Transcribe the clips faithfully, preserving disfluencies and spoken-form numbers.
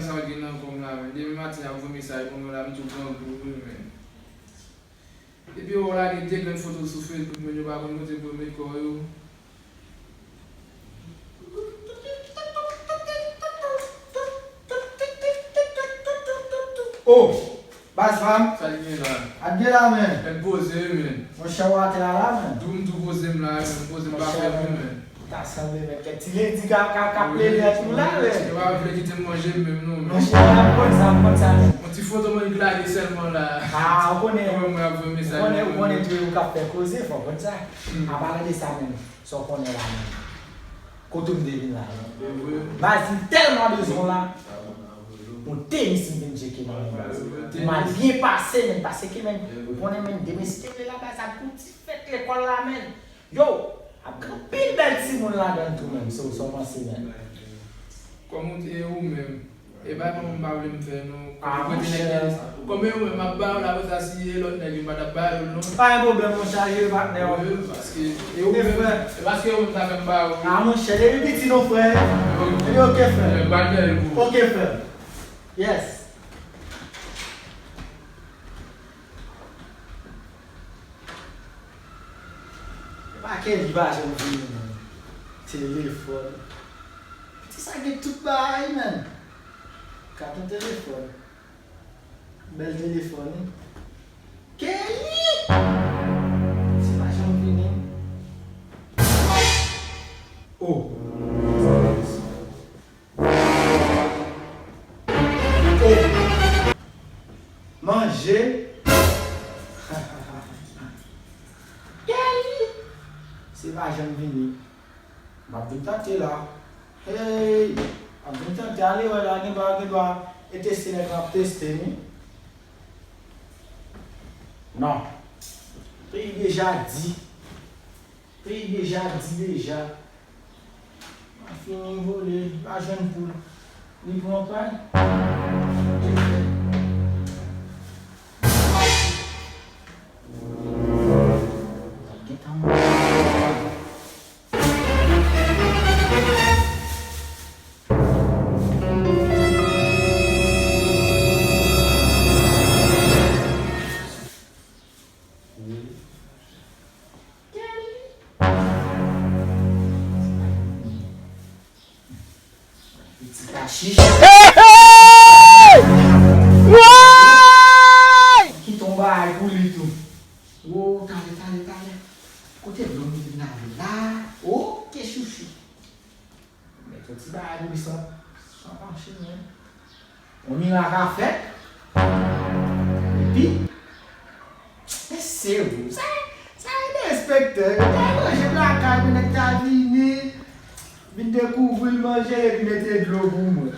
Sa w gen nan kò m la, men. Demen maten, y ap voye mesaj ban mwen la, m tou grangou, wi, men. Epi yo lage de grenn foto sou Facebook, men yo pa konn kote pou yo met kò yo. Oh! Baz pa m. Sa ki gen la? Sa k gen la, men? Fè l poze, men. Monchè, w atè a la, men. Tou m tou poze m la, men. M poze m pa fè wi, men. Ta sanble, men. Kèk ti ledi ka, ka, ka plede ak nou la, men. Yo pa vle kite m manje menm, non, men. Monchè, m konn sa, m konn sa, men. Yon ti foto mwen k lage sèlman la. Ah, ou konnen. Ou konnen, ou konnen tou, ou k ap fè koze, fò w konn sa. An palan de sa menm, sa w konnen la menm. Kote m te vin la menm? Baz, m tèlman bezwen w la. Yon tenis m vin tcheke nan men baz. M al byen pase, men pase ke men. Ou konnen men, demen si te vle la baz, ap gon ti fèt lekòl la men. Yo, ap gen anpil bèl timoun ladan l tou menm, so, sa w panse menm? Kòman e ou menm? E pa kòman m pa vle m fè non. Ah, monchè. Kòman e ou menm m ap ba w la, apre sa si e lòt nèg yo m pa t ap ba yo l non. Pa gen pwoblèm, monchè, jere patnè w. Wi, paske e ou menm, e paske e ou menm sa fè m ba w. Ah, monchè, depi piti non, frè. Epi oke, frè. Oke, frè. Yes. E pa Kelly pa janm vini, men. Telefòn. Piti sa gen tout bagay, men. Kat nan telefòn. Bèl telefòn, wi. Kelly! Piti pa janm vini. Oh! Oh! Manje. Kelly! Se pa janm vini. M ap vin tante la. Hey! M ap vin tante, ale wè la, gen dwa, gen dwa. E teste nèg la ap teste m, wi. Non. Peyi deja di. Peyi deja di deja. Mwen fini vole, li pa jwenn poul. Li pran pay. Gentan manje. Piti kachich. Hey, hey! Woy! Ki ton bagay pou li tou. Wo, talè, talè, talè. Kote dlo m te vin avè la? Oke, chouchou. Mete yon ti bagay pou li san, san panche, men. Yon mirak a fèt. Epi, men se ou. Sa, sa e derespektan. Yo ta manje lakay, men nèg ta vini, vin dekouvri l manje, epi mete dlo pou mwen.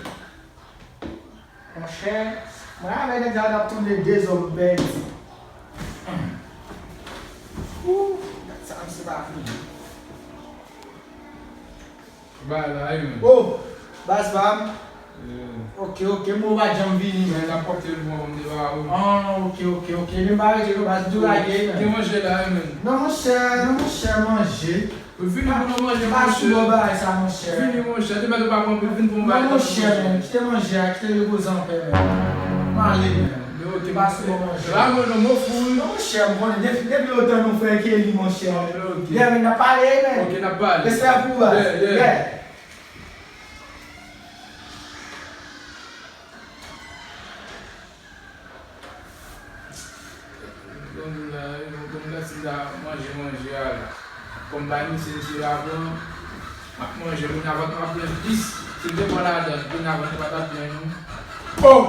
Monchè, mwen avè nèg sa n ap tounen dezòm pèdi. Ooh, dat sa m se pa fini. Bay la, wi, men. Oh, baz pa m. Yeah. Oke, oke, mwen pa janm vini, men. Mwen ta pote l pou mwen, mwen te ba ou. Ah, oke, oke, oke. Men pa rete non, baz, m tou lage, men. Ki manje la, wi, men? Non, monchè, non, monchè, manje. Vini pou nou manje, monchè. Pa sou bò bagay sa, monchè. Vini, monchè. Te mèt ou pa pran, vin pou yon bagay. Non, monchè, men. Kite manje a, kite l repoze anpè, men. M ale, men. Yo, te pa sou bò manje. La, mwen, non, mwen fou. Non, monchè, m konnen. Depi, depi lontan nou frè Kelly, monchè. Ok, ok. Yeah, men, n ap pale, men. Ok, n ap pale. Respè pou ou, baz. Yeah, yeah. Yeah. Bon, la, bon, la, si ta manje, manje a la. Kòm bay misye, misye la pran, m ap manje, kounye a vant mwen ap plen plis. Si m te pran ladan, kounye a vant mwen pa t ap plen, non. Oh!